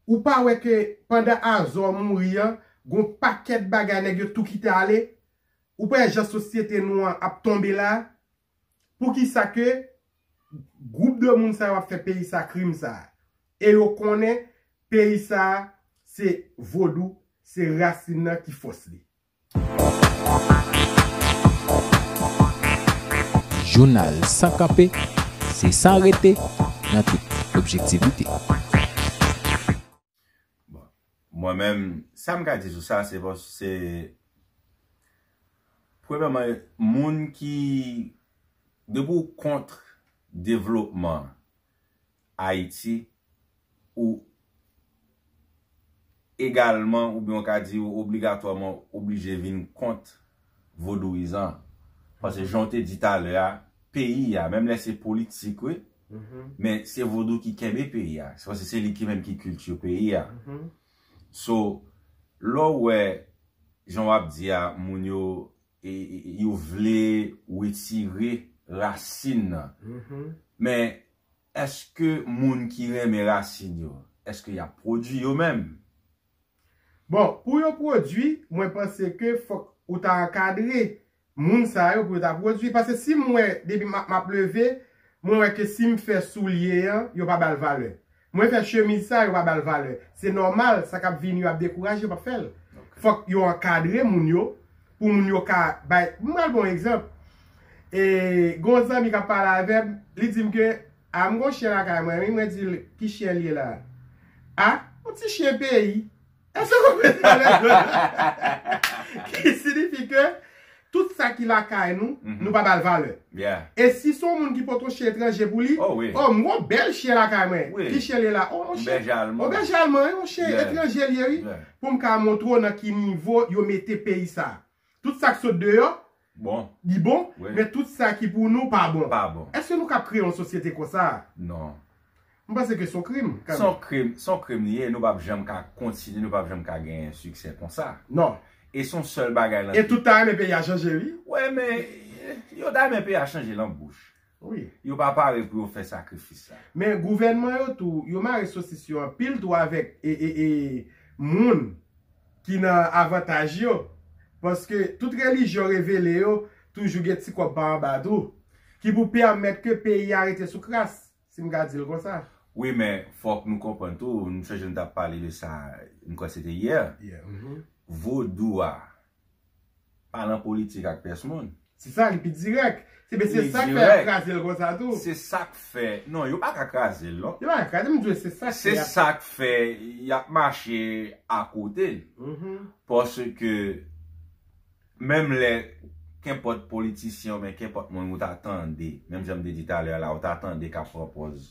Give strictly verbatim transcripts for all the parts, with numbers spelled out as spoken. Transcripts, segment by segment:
Ou pa wè ke pandan Azor mouri an, gon pakèt bagay nèg yo tou kite ale? Ou pa wè jan sosyete nou an ap tonbe la? Poukisa ke gwoup de moun sa yo ap fè peyi sa krim sa? E yo konnen peyi sa se vodou, se rasin nan ki fòs li. Jounal san kanpe, se san rete nan tout objektivite. Bon, mwen menm, sa m ka di sou sa, se paske se premyèman, moun ki depi w kont devlopman Ayiti, ou egalman, oubyen w ka di ou obligatwaman oblije vin kont vodouyizan. Paske jan w te di talè a, peyi a, menm lè se politik, wi, men se vodou ki kenbe peyi a. Se paske se li ki menm ki kilti peyi a. So, lè w wè, jan w ap di a, moun yo, e, e, yo vle retire rasin nan. Men, èske moun ki renmen rasin yo, èske y ap pwodui yo menm? Bon, pou yo pwodui, mwen panse ke fòk ou ta ankadre moun sa yo pou yo ta pwodui. Paske si m wè, depi m ap, m ap leve, mwen wè ke si m fè soulye an, yo pa ba l valè. Mwen fè chemiz sa, yo pa ba l valè. Se nòmal, sa k ap vini yo ap dekouraje, yo p ap fè l. Fòk yo ankadre moun yo, pou moun yo ka bay. M pral ba w yon egzanp. E, gon zanmi k ap pale avè m, li di m ke, a, m gon chen lakay mwen, wi, mwen di l, ki chen l ye la? A, yon ti chen peyi. Èske w konprann sa m vle di w? Ki siyifi ke tout sa ki lakay nou, nou pa ba l valè. E si se yon moun ki pote yon chen etranje pou li, o, m gon bèl chen lakay mwen. Ki chen l ye la? O, yon chen, yon bèj alman, yon chen etranje l ye, wi. Pou m ka montre w nan ki nivo yo mete peyi sa. Tout sa k sot deyò, li bon, men tout sa ki pou nou pa bon. Èske nou kab kreye yon sosyete konsa? Non. M panse ke se yon krim, kanmenm. Se yon krim, se yon krim li ye, nou p ap janm ka kontinye, nou p ap janm ka genyen siksè konsa. Non. E se yon sèl bagay nan. E tout ta renmen peyi a chanje, wi. Wi, men yo ta renmen peyi a chanje lan bouch. Wi. Yo pa pare pou yo fè sakrifis sa. Men gouvènman yo tou, yo mare sosis yo anpil tou avèk e, e, e, moun ki nan avantaj yo. Paske tout relijyon revele yo toujou gen ti kòb pa anba tou. Ki pou pèmèt ke peyi a rete sou kras, si m ka di l konsa. Wi, men fòk nou konprann tou, m sonje nou t ap pale de sa, m kwè se te yè. Vodou a, pa nan politik ak pès moun. Se sa, li pi dirèk. Se ben se sa k fè y ap kraze l konsa tou. Se sa k fè, non, yo pa ka kraze l, non. Yo pa ka kraze, m di w, se sa k fè. Se sa k fè y ap mache akote l. Paske, menm lè, kenpòt politisyen oubyen kenpòt moun ou ta tande, menm jan m te di talè a la, ou ta tande k ap pran pòz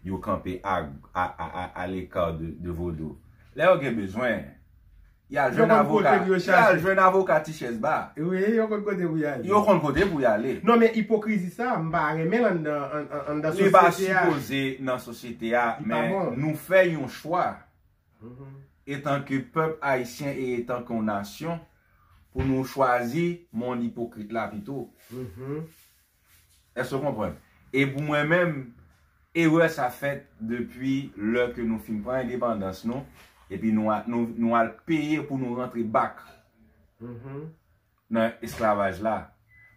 yo kanpe a, a, a, a, a leka de, de vodou. Lè yo gen bezwen, y al jwenn avoka, y al jwenn avoka Tichèz Ba. Wi, yo konn kote pou y ale. Yo konn kote pou y ale. Non, men ipokrizi sa, m pa renmen l anndan, anndan sosyete a. Li pa sipoze nan sosyete a, men nou fè yon chwa, etanke pèp ayisyen e etanke yon nasyon, pou nou chwazi monn ipokrit la pito. Èske w konprann? E pou mwen menm, erè sa fèt depi lè ke nou fin pran endepandans nou, epi nou, nou, nou al peye pou nou rantre bak nan esklavaj la.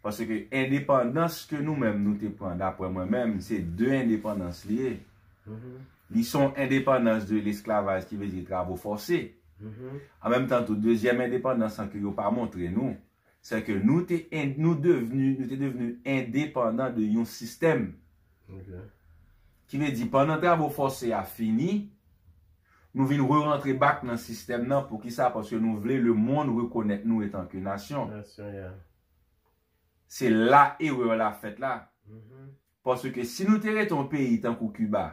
Paske endepandans ke nou menm nou te pran, daprè mwen menm, se de endepandans li ye. Li se yon endepandans de lesklavaj ki vle di travo fòse. An menm tan tou, dezyèm endepandans lan ke yo pa montre nou, se ke nou te, nou devni, nou te devni endepandan de yon sistèm. Ki vle di, pandan travo fòse a fini, nou vin re-rantre bak nan sistèm nan. Poukisa? Paske nou vle lemonn rekonèt nou etanke nasyon. Se la erè la fèt la. Paske si nou te rete yon peyi tankou Kiba,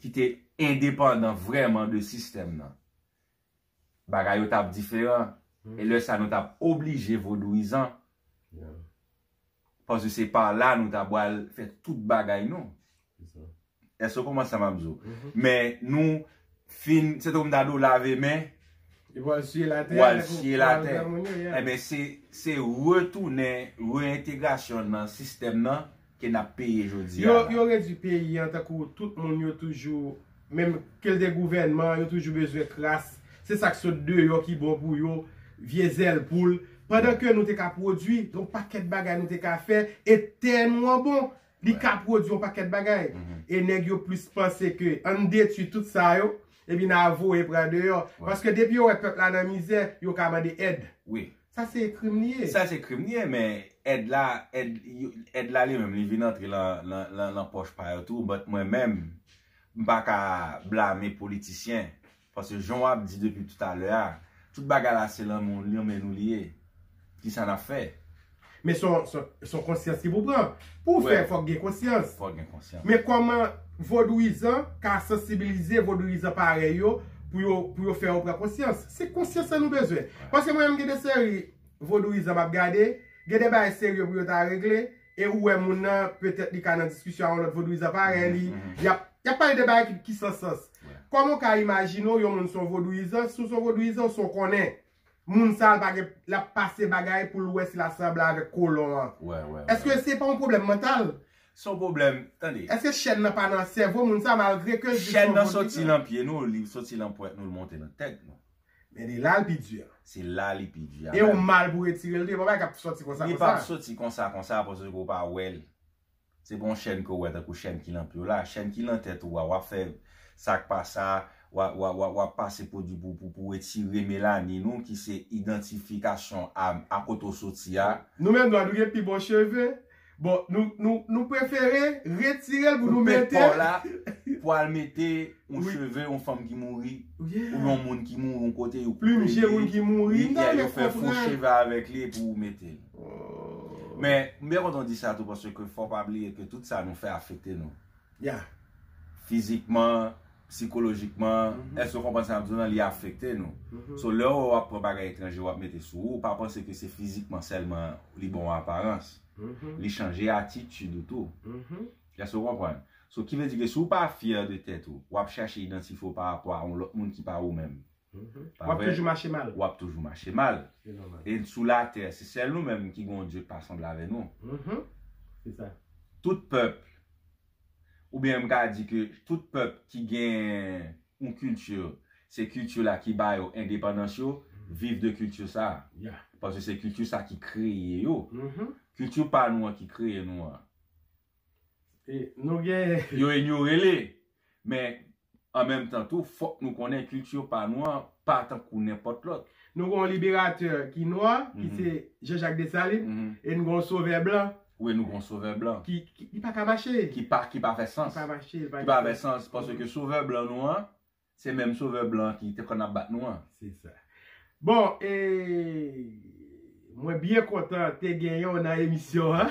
ki te endepandan vrèman de sistèm nan, bagay yo t ap diferan. E lè sa nou t ap oblije vodouyizan. Paske se pa la nou ta pral fè tout bagay nou. Èske w konprann sa m ap di w? Men nou fin, se tankou m ta di w lave men, ou al siye latè. Enben se, se retounen, reyentegrasyon nan sistèm nan ke n ap peye jodi a la. Yo redui peyi an tankou tout moun yo toujou Menm ke l te gouvènman, yo toujou bezwen kras. Se sa k sot deyò ki bon pou yo, vye zèl poul. Pandan ke nou te ka pwodui, gen yon pakèt bagay nou te ka fè, e tè nou an bon, li ka pwodui yon pakèt bagay. E nèg yo plis panse ke ann detwi tout sa yo, epi n a voye pran deyò. Paske depi yo wè pèp la nan mizè, yo ka mande èd. Wi. Sa se krim li ye. Sa se krim li ye, men èd la, èd, yo- èd la li menm, li vin antre lan, lan, lan, lan pòch pa yo tou. But mwen menm, m pa ka blame politisyen. Paske jan w ap di depi toutalè a, tout bagay la se lan men, lan men nou li ye. Kisa n ap fè? Men se yon, se yon, se yon konsyans ki pou pran. Pou w fè, fòk gen konsyans. Fòk gen konsyans. Men kòman vodouyizan ka sansibilize vodouyizan parèy yo pou yo, pou yo fè yo pran konsyans? Se konsyans sa nou bezwen. Paske mwen menm gen de seri vodouyizan m ap gade, gen de bagay serye pou yo ta regle, e ou wè moun nan, petèt li ka nan diskisyon ak yon lòt vodouyizan parèy li, y ap, y ap pale de bagay ki, ki san sans. Kòman w ka imajine w yon moun se yon vodouyizan, si w se yon vodouyizan, w se yon konnen. Moun sa a, l pa gen, l ap pase bagay pou l wè si l a sanble avèk kolon an. Èske se pa yon pwoblèm mantal? Se yon pwoblèm, tande. Èske chèn nan pa nan sèvo moun sa a, malgre ke l di se yon vodouyizan? Chèn nan soti nan pye nou, li soti nan pwent nou, l monte nan tèt nou. Men li la l pi di. Se la li pi di a. E ou mal pou retire l tou, e pa bagay k ap soti konsa konsa. Li p ap soti konsa konsa, paske ou pa wè l. Se pa yon chèn ke w wè tankou chèn ki nan pye w la. Chèn ki nan tèt ou a, w ap fè sa k pa sa, w a, w a, w a, w ap pase pwodui pou, pou, pou retire melanin ou, ki se idantifikasyon a, a kote w soti a. Nou menm nwa, nou gen pi bon cheve. Bon, nou, nou, nou prefere retire l pou nou mete. Koupe po la, pou al mete yon cheve yon fanm ki mouri, oubyen yon moun ki mouri yon kote, yo koupe li. Plim je moun ki mouri, m ta renmen konprann. Yo fè fo cheve avèk li epi ou mete l. Men, m byen kontan w di sa tou, paske fò w pa bliye ke tout sa nou fè afekte nou. Fizikman, sikolojikman, èske w konprann sa m ap di w lan? Li afekte nou. So, lè w wè w ap pran bagay etranje, w ap mete sou ou, pa panse ke se fizikman sèlman li ba w aparans. Li chanje atitid ou tou. Èske w konprann? So, ki vle di ke si w pa fyè de tèt ou, w ap chache idantifye w pa rapò a yon lòt moun ki pa ou menm. W ap toujou mache mal. W ap toujou mache mal. E sou latè, se sèl nou menm ki gen yon Dye k pa sanble avè nou. Tout pèp, oubyen m ka di ke tout pèp ki gen yon kilti, se kilti la ki ba yo endepandans yo, viv de kilti sa. Paske se kilti sa ki kreye yo. Kilti pa nou an ki kreye nou an. E nou gen. Yo inyore li. Men, an menm tan tou, fòk nou konnen kilti pa nou an pa tankou nenpòt lòt. Nou gen yon liberatè ki nwa, ki se Jean-Jacques Dessalines, e nou gen yon sovè blan. Wi, nou gen yon sovè blan. Ki, ki, ki pa ka mache. Ki pa, ki pa fè sans. Ki pa mache, ki pa fè sans, paske sovè blan nou an, se menm sovè blan ki te konn ap bat nou an. Se sa. Bon, e, mwen byen kontan te genyen w nan emisyon an.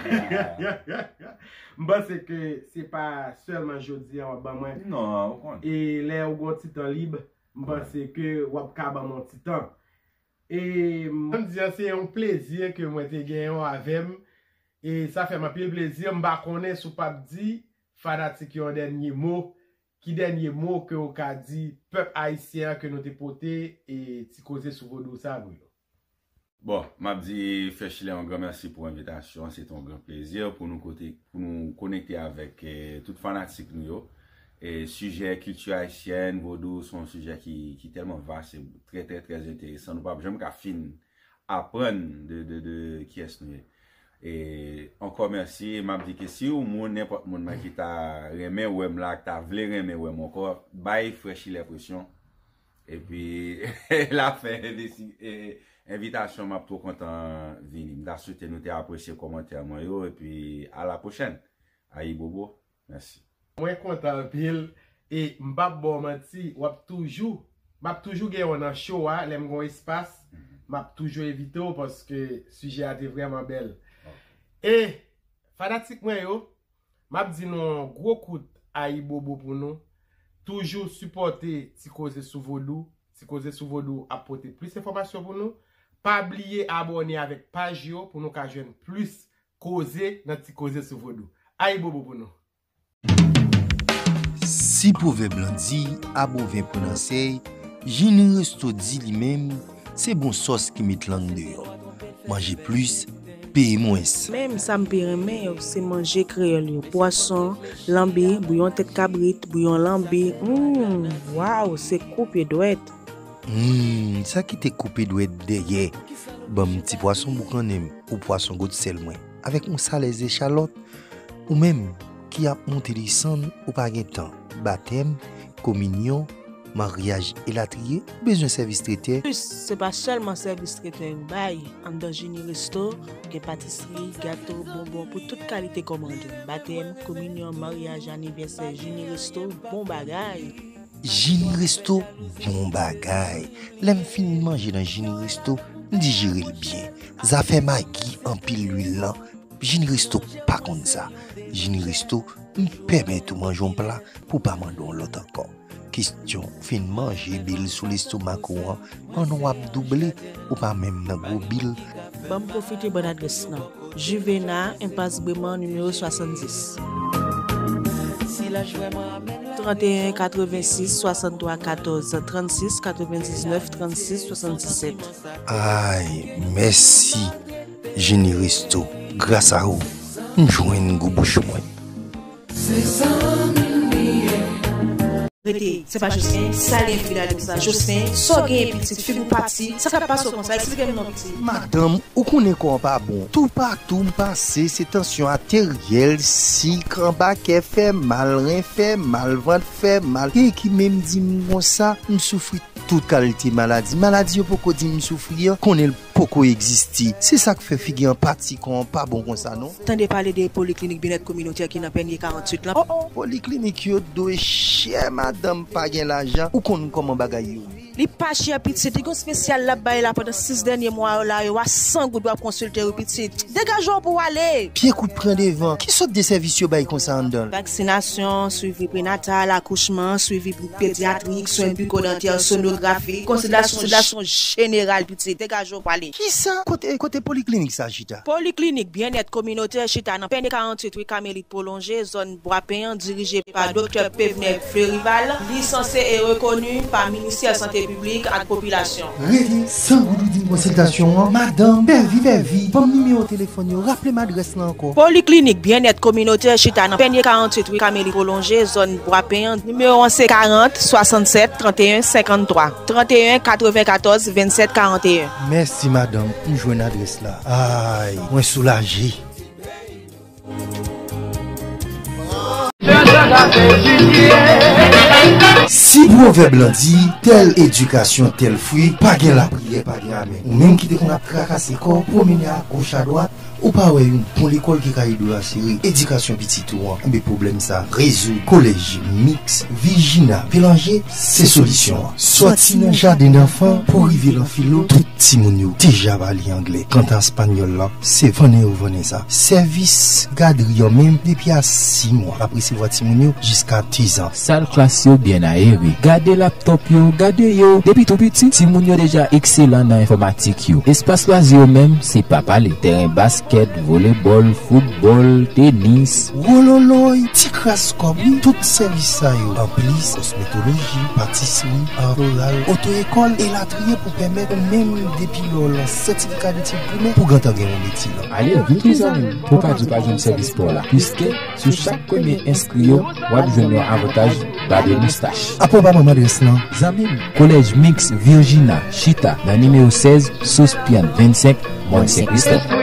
M panse ke se pa sèlman jodi a w ap ban mwen. Non, ou konn. E lè ou gon ti tan lib, m panse ke w ap ka ban mwen yon ti tan. E m di an, se yon plezi ke mwen te genyen w avè m. E sa fè m anpil plezi. M pa konnen si w p ap di fanatik yo yon dènye mo. Ki dènye mo ke w ka di pèp ayisyen an ke nou te pote e ti koze sou vodou sa pou yo? Bon, m ap di Frè Chilè yon gran mèsi pou envitasyon an. Se te yon gran plezi pou nou kote, pou nou konekte avèk, eh, tout fanatik nou yo. E sijè kilti ayisyèn, vodou, se yon sijè ki, ki tèlman vas e trè, trè, trè enteresan. Nou p ap janm ka fin aprann de, de, de kiyès nou ye. E ankò mèsi, e m ap di ke si yon moun, nenpòt moun nan ki ta renmen wè m la, ki ta vle renmen wè m ankò, bay Frè Chilè presyon. Epi, l ap fè envesti-, e, envitasyon, m ap twò kontan vini. M ta swete nou te apresye kòmantè mwen yo, epi a la pwochèn. Ayibobo. Mèsi. Mwen kontan anpil, e m p ap ba w manti, w ap toujou, m ap toujou gen w nan show a, lè m gen yon espas, m ap toujou envite w paske sijè a te vrèman bèl. E, fanatik mwen yo, m ap di nou yon gwo kout ayibobo pou nou. Toujou sipòte Ti Koze sou Vodou. Ti Koze sou Vodou ap pote plis enfòmasyon pou nou. Pa bliye abòne avèk paj yo pou nou ka jwenn plis koze nan Ti Koze sou Vodou. Ayibobo pou nou. Si pwovèb lan di, a bon ven pran nan sèy, Jini Resto di li menm, se bon sòs ki met lang deyò. Manje plis, P mwens. Menm sa m pi renmen yo, se manje kreyòl yo. Pwason, lanbi, bouyon tèt kabrit, bouyon lanbi. Hum, waw, se koupe dwèt. Hum, sa ki te koupe dwèt dèyè. Ban m ti pwason boukannen m, ou pwason gwosè l mwen. Avèk yon salè zechalòt, ou menm ki ap monte desann, ou pa gen tan. Batèm, kominyon, maryaj elatriye, ou bezwen sèvis tretè? Plis, se pa sèlman sèvis tretè yo bay. Anndan Jini Resto, gen patisri, gato, bonbon pou tout kalite kòmande. Batèm, kominyon, maryaj, anivèsè, Jini Resto, bon bagay! Jini Resto, bon bagay! Lè m fin manje nan Jini Resto, m dijere l byen. Zafè magi anpil lwil lan, Jini Resto pa konn sa. Jini Resto, m pèmèt ou manje yon pla pou w pa mande yon lòt ankò. Kesyon, ou fin manje bil sou lestomak ou an, pandan w ap double, ou pa menm nan gwo bil. Ban m pwofite ban n adrès lan. Juvena, Enpas Breman, nimewo swasanndis. Tranteyen katrevensis swasanntwa katòz trannsis, katrevendiznèf trannsis swasanndisèt. Ay, mèsi, Jini Resto. Gras a ou, m jwenn gou bouch mwen. Rete, se pa Jocelyn, sa li enfidèl konsa? Jocelyn, sa w genyen pitit, figi w pati, sa k ap pase w konsa? Eksplike m non pitit. Madanm, ou konnen kò an pa bon. Toupatou m pase, se tansyon ateryèl, sik, anba kè fè mal, ren fè mal, vant fè mal. Gen ki menm di m konsa, m soufri tout kalite maladi. Maladi yo poko di m soufri an, konnen l poko egziste. Se sa k fè figi an pati, kò an pa bon konsa non. Tande pale de poliklinik byennèt kominotè ki nan Pènye karanntuit lan. Oh, oh, poliklinik yo dwe chè, madanm pa gen lajan. Ou konn kòman bagay yo ye. Li pa chè pitit, li gon espesyal l ap bay la pandan sis dènye mwa yo la, yo a san goud w ap konsilte yo pitit. Degaje w pou w ale. Pye kout pran devan. Ki sòt de sèvis yo bay konsa anndan l? Vaksinasyon, swivi prenatal, akouchman, swivi pedyatrik, swen biko-dantè, sonografi, konsilyasyon, konsilyasyon jeneral pitit. Degaje w pou w ale. Kisa? Kote, kote poliklinik sa chita? Poliklinik byennèt kominotè chita nan Pènye karanntuit ri Kamelit pwolonje, zòn Bwapen an, dirije pa Doktè Pevnè Fleurival, lisanse e rekoni pa Ministè Sante Piblik ak Popilasyon. Rete, san goud ou di m konsiltasyon an, madanm, pèvi, pèvi, ban m nimewo telefòn yo, raple m adrès lan ankò. Poliklinik Byennèt Kominotè chita nan Pènye karanntuit ri Kamelit pwolonje, zòn Bwapen an, nimewo an se karant, swasannsèt, tranteyen, senkanntwa, tranteyen, katrevenkatòz, vennsèt, karanteyen. Mèsi madanm, m jwenn adrès la. Ay, mwen soulaje. Si pwovèb lan di, tèl edikasyon, tèl fwi, pa gen lapriyè, pa gen amèn. Ou menm ki te konn ap trakase kò w, pwomennen agoch adwat, ou pa wè yon bon lekòl ki ka ede w asire edikasyon pitit ou an. Enben, pwoblèm sa a rezoud. Kolèj Miks Virginia Bélanger se solisyon an. Sòti nan jaden danfan pou rive lan filo, tout timoun yo deja pale anglè. Kanta espanyòl la, se vannen yo vannen sa. Sèvis gadri an menm, depi a sis mwa, l ap resevwa timoun yo jiska dezan. Sal klas yo byen ayere. Gade laptòp yo, gade yo. Depi tou piti, timoun yo deja ekselan nan enfòmatik yo. Espas lwazi yo menm, se pa pale. Tèren baskèt, volebòl, foutbòl, tenis. Wololoy, ti kras kòb, wi. Tout sèvis sa yo. Anplis, kosmetoloji, patisri, art floral, oto ekòl, elatriye pou pèmèt ou menm depi lè w lan sètifika detid primè pou gentan gen yon metye lan. Ale, vin pli zanmi m, pou w pa di w pa jwenn sèvis pa w la. Piske sou chak premye enskri yo, w ap jwenn yon avantaj babe moustach. Apa w pa ban m adrès lan? Zanmi m, Kolèj Miks Virginia chita nan nimewo sèz Sospyann vennsenk, Mòn Senk Kristòf.